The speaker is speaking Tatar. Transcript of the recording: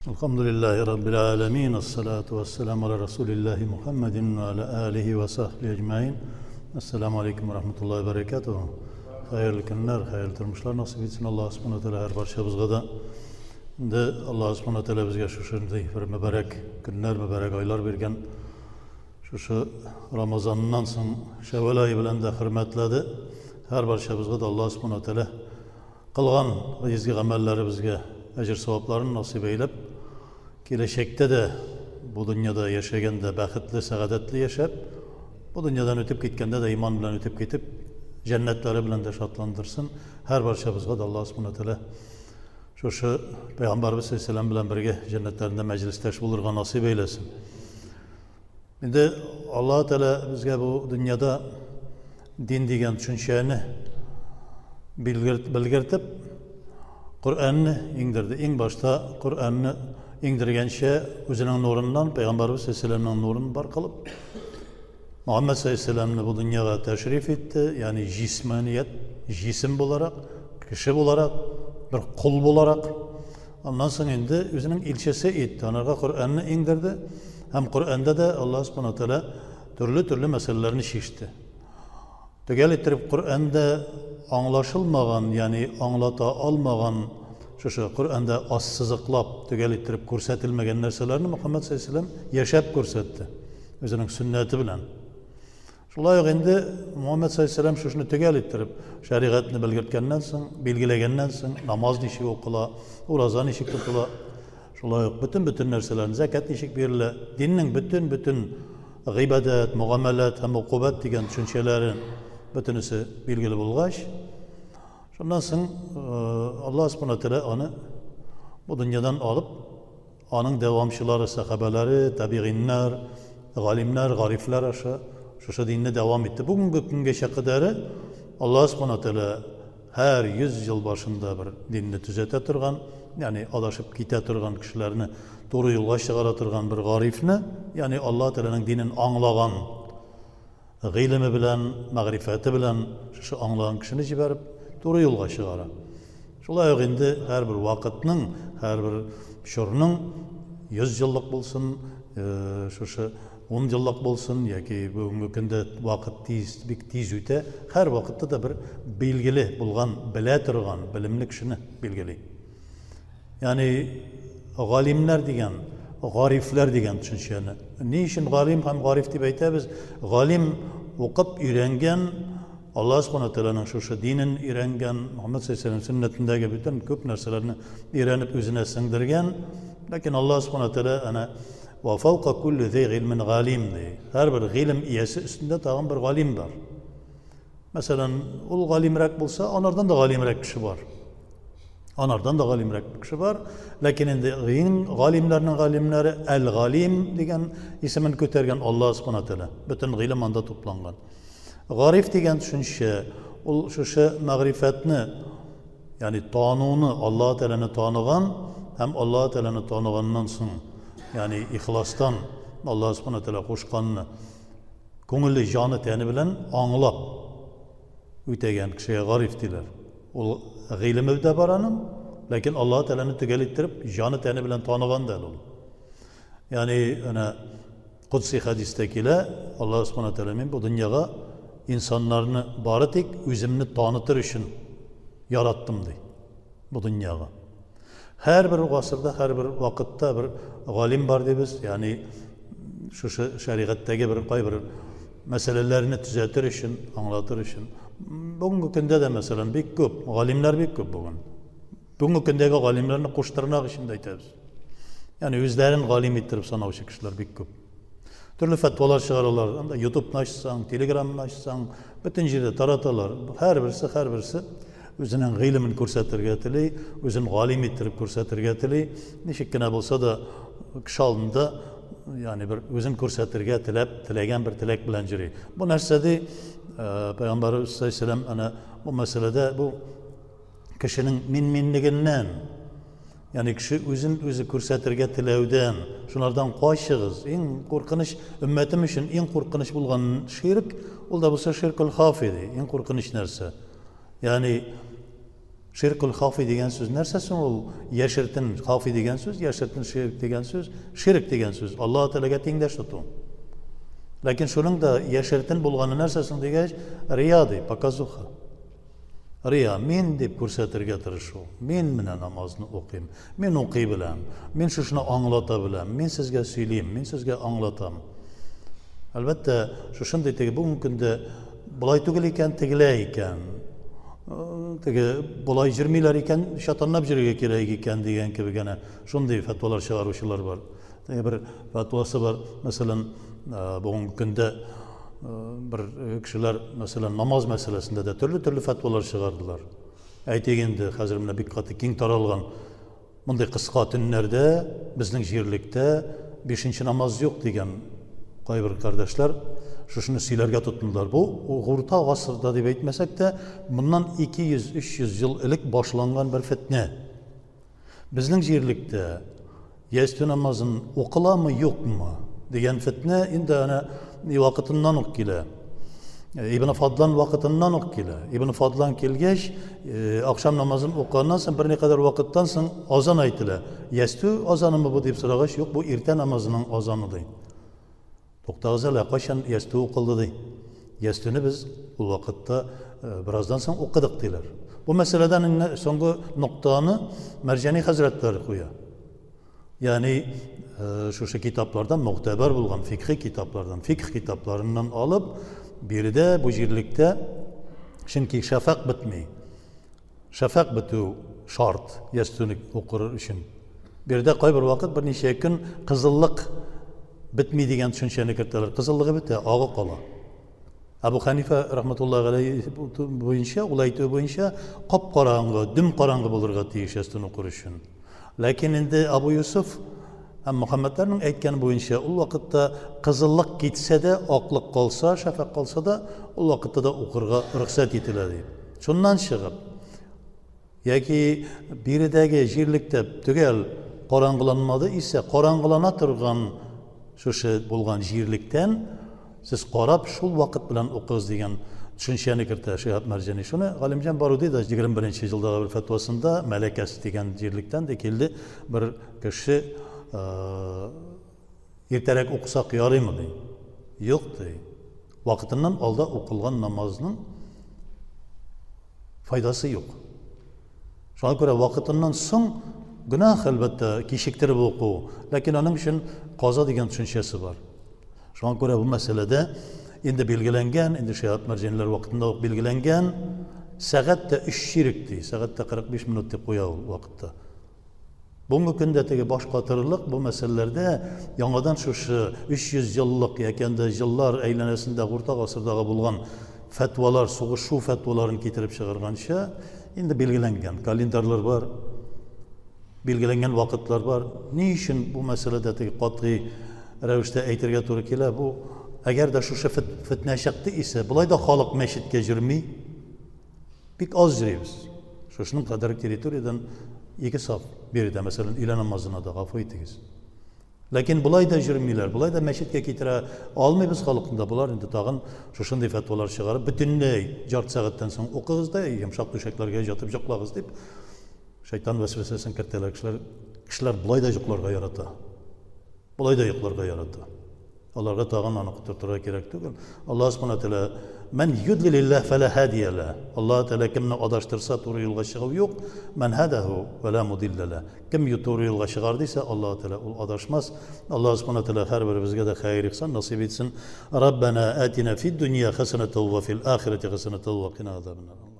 Elhamdülillahi Rabbil alemin. Esselatu vesselamu ala Resulillahi Muhammedin ve ala alihi ve sahbihi ecmain. Esselamu aleyküm ve rahmetullahi ve berekatuhu. Hayırlı günler, hayırlı turmuşlar nasip etsin Allah subhanahu teala her barçamızga da. Şimdi Allah subhanahu teala bizge şu bir mübarek günler, mübarek aylar bergen. Şu Ramazandan soň Şevval ayı bilen de hürmetledi. Her barçamızga da Allah subhanahu teala kılgan izgi amellerimizge ecir sevaplarını nasip eylep, gelecekte de bu dünyada yaşaganda baxtli, saodatli yashab, bu dünyadan ötüp ketgende de iman bilan ötüp ketip, cennetlari bilan de şadlandırsın. Her barchamizga da Allah subhanahu teala şu Peygamberimiz sallallahu bilan birga cennetlerinde meclisdeş bo'lurga nasip eylesin. Endi Allah Teala bizga bu dünyada din degan tushunchani bildirtib, Kur'an'ı indirdi. En başta Kur'an'ı indirgençe özünün nurundan, Peygamberimiz sallallahu aleyhi ve sellem'nin nurunu bar kılıp, Muhammed sallallahu aleyhi ve sellem'i bu dünyaya teşrif etti. Yani cismaniyet, cisim olarak, kişi olarak, bir kul olarak. Ondan sonra indi, özünün ilçesi etti. Onlara Kur'an'ı indirdi. Hem Kur'an'da da Allah subhanahu teala türlü-türlü meselelerini şişti. Tügel ettirip Kur'an'da anlaşılmağan, yani anlata almağan, şu Kur'an'da az sızıqlap, tügel ettirip ko'rsatilmagan narsalarni Muhammed sallallahu aleyhi ve sellem yaşab ko'rsatdi. Özünün sünneti bilan. Shulay endi Muhammed sallallahu aleyhi ve sellem şunu tügel ettirip, şeriatni bildirtgandan so'ng, belgilagandan so'ng, namoz nechik o'qila, o'raza nechik tutila, shulay bütün narsalarni, zakat nechik berila, dinning bütün g'ibodat, muomalat ham uqubat degan tushunchalari bütünüsü belgili bo'lg'ach, shundan so'ng Alloh subhanahu teala onu bu dünyadan alıp, onun davomchilari, sahobalari, tabiinlar, g'alimlar, g'ariflar asha şu dinni davom etdi. Bugungi kungacha qadari Alloh subhanahu teala har 100 yil boshida bir dinni tuzata turgan, ya'ni adashib keta turgan kishilarni to'g'ri yo'lga chiqara turgan bir g'arifni, ya'ni Alloh taolaning dinini anglagan, g'ilmi bilan, ma'rifati bilan shu anglagan kishini jibarib to'g'ri yo'lga chiqara. Shulay endi har bir vaqtning, har bir chorning 100 yillik bo'lsin, shu 10 yillik bo'lsin yoki bugungi kunda vaqt tez, bek tez o'ta, har vaqtda da bir belgili bo'lgan, bila turgan, bilimli kishini belgili. Ya'ni g'alimlar degan, g'ariflar degan tushunchani. Ne uchun g'alim ham g'arif deb aytamiz? G'alim o'qib o'rgangan, Alloh subhanahu taolaning shu dinini o'rgangan, Muhammad sallallohu alayhi vasallam sunnatidagi butun ko'p narsalarni o'rganib o'zina singdirgan. Lekin Alloh subhanahu taolo ana va fawqa kulli zi ilmin g'alim dey. Har bir ilm egasi ustida tag'in bir g'alim bor. Masalan, ul g'alimroq bo'lsa, onardan da g'alimroq kishi bor. Onardan da g'alimroq kishi bor. Lekin endi g'alimlarning g'alimlari al-g'alim degan ismini ko'targan Alloh subhanahu taolo. Butun ilm unda to'plangan. G'arif degan tushuncha ul shu ma'rifatni, ya'ni tanuni, Alloh taolani tanigan ham Alloh taolani tanigandan so'ng, ya'ni ixlosdan Alloh subhanahu taolo qo'shqanni ko'ngli, joni, tani bilan anglab o'tagan kishiga g'arif deylar. Ul g'ilmi da bor aning, lekin Alloh taolani tugal ettirib, joni tani bilan tanigan da ul. Ya'ni ana qudsiy hadisda kela, Alloh subhanahu taolo men bu dunyoga insonlarni bori tek o'zimni tanitir uchun yaratdim dey bu dunyoga. Har bir asrda, har bir vaqtda bir g'alim bor deymiz, ya'ni shu shariatdagi bir qay bir masalalarni tuzatir uchun, anglatir uchun. Bugungi kunda da masalan bek ko'p g'alimlar bek ko'p bugun. Bugungi kundagi g'alimlarni qo'shtirnoq ishini aytamiz. Ya'ni o'zlarini g'alim ettirib sanovchi kishilar bek ko'p. Turli fatvolar chiqararlar. Unda YouTube'ni ochsang, Telegram'ni ochsang, butun yerda taratalar. Har birisi o'zining g'ilmini ko'rsatirga tilay, o'zini g'alim ettirib ko'rsatirga tilay. Nechikgina bo'lsa da kishi oldida, ya'ni bir o'zini ko'rsatirga tilab, tilagan bir tilak bilan yuradi. Bu narsada Payg'ambarimiz sallallohu alayhi vasallam ana bu masalada bu kishining men-menligidan, ya'ni kishi o'zini o'zi ko'rsatirga tilavdan, shulardan qochig'iz. Eng qo'rqinch ummatim uchun eng qo'rqinch bo'lgan shirk, ul da bo'lsa shirkul xafi dey, eng qo'rqinch narsa. Ya'ni Ширкул хафи дигән сүз нәрсә соң ул? Яшертен хафи дигән сүз, яшертен ширк дигән сүз, ширк дигән сүз, Аллаһ Тәгаләгә тиңдәш тоту. Ләкин шуның да яшертен булганы нәрсә соң дигәч, рия ди, показуха. Рия, мин дип күрсәтергә тырышу. Мин менә намазны укыйм, мин укый беләм, мин шушыны аңлата беләм, мин сезгә сөйлим, мин сезгә аңлатам. Әлбәттә, шушындый теге бүгенге көндә болай түгел икән, тегеләй икән. Теге болай йөрмиләр икән, чатанлап йөрергә кирәк икән дигән кебек әнә шундый фәтвалар чыгаручылар бар. Теге бер фәтвасы бар, мәсәлән, бүгенге көндә бер кешеләр, мәсәлән, намаз мәсьәләсендә дә төрле-төрле фәтвалар чыгардылар. Әйтик инде, хәзер менә бик каты киң таралган мондый кыска төннәрдә безнең җирлектә бишенче намаз юк дигән кайбер кардәшләр шушыны сөйләргә тотындылар. Бу урта гасырда дип әйтмәсәк тә, моннан 200-300 ел элек башланган бер фетнә. Безнең җирлектә ястү намазын укыламы, юкмы дигән фетнә инде әнә вакытыннан ук килә. Ибн Фадлан вакытыннан ук килә. Ибн Фадлан килгәч, ахшам намазын укыганнан соң берникадәр вакыттан соң азан әйтелә. Ястү азанымы бу дип сорагач, юк, бу иртә намазының азаны ди. Туктагыз әле, кайчан ястү укылды ди. Ястүне без ул вакытта бераздан соң укыдык диләр. Бу мәсьәләдән инде соңгы ноктаны Мәрҗани хәзрәтләре куя. Ягъни шушы китаплардан мөгътәбәр булган фикхи китаплардан, фикх китапларыннан алып, биредә бу җирлектә чөнки шәфәкъ бетми. Шәфәкъ бетү шарт ястүне укыр өчен. Биредә кайбер вакыт берничә көн кызыллык бетми дигән төшенчәне кертәләр. Кызыллыгы бетә, агы кала. Әбу Ханифа рахматуллаһи галәйһи буенча, ул әйтүе буенча, кап-караңгы, дөм караңгы булырга тиеш ястүне укыр өчен. Ләкин инде Абу Юсуф һәм Мөхәммәдләрнең әйткәне буенча, ул вакытта кызыллык китсә дә, аклык калса, шәфәкъ калса да, ул вакытта да укырга рөхсәт ителә ди. Шуннан чыгып, яки биредәге җирлектә төгәл караңгыланмады исә, караңгылана торган шушы булган җирлектән сез карап шул вакыт белән укыгыз дигән төшенчәне кертә Шиһаб Мәрҗани. Шуны Галимҗан Баруди да 21 елдагы бер фәтвасында Мәләкәс дигән җирлектән дә килде бер кеше, иртәрәк укысак ярыймы ди. Юк ди. Вакытыннан алда укылган намазның файдасы юк. Шуңа күрә вакытыннан соң гөнаһ, әлбәттә, кичектереп уку, ләкин аның өчен каза дигән төшенчәсе бар. Шуңа күрә бу мәсьәләдә инде билгеләнгән, инде Шиһаб Мәрҗаниләр вакытында ук билгеләнгән, сәгать тә өч чирек ди, сәгать тә 45 минут дип куя ул вакытта. Бүгенге көндә теге баш катырырлык бу мәсьәләләрдә яңадан шушы 300 еллык яки анда еллар әйләнәсендә урта гасырдагы булган фәтвалар, сугышу фәтваларын китереп чыгарганча, инде билгеләнгән календарьлар бар, билгеләнгән вакытлар бар. Ни өчен бу мәсьәләдә теге катгый рәвештә әйтергә туры килә? Бу әгәр дә шушы фетнә чыкты исә, болай да халык мәчеткә йөрми. Бик аз йөрибез. Шушының кадәр территориядән ике саф биредә, мәсәлән, өйлә намазына да, гафу итегез. Ләкин болай да йөрмиләр, болай да мәчеткә китерә алмыйбыз халыкны да. Болар инде тагын шушындый фәтвалар чыгарып, бөтенләй жарты сәгатьтән соң укыгыз да, йомшак түшәкләргә ятып йоклагыз дип, шайтан вәсвәсәсен кертәләр. Кешеләр, кешеләр болай да йокларга ярата. Болай да йокларга ярата. Аларга тагын аны котыртырга кирәк түгел. Аллаһ Субхана Тәгалә Мән юдлилиллаһ фәлә һадия лә. Аллаһ Тәгалә кемне адаштырса, туры юлга чыгу юк. Мән һадаһу вә ла мудилля лә. Кем туры юлга чыгар дисә, Аллаһ Тәгалә ул адашмас. Аллаһ Субхана Тәгалә һәрберебезгә дә хәер ихсан насыйп итсен. Раббана атина фид дөнья хәсәнәтән вә фил ахирәти хәсәнәтән вә кина азабаннар.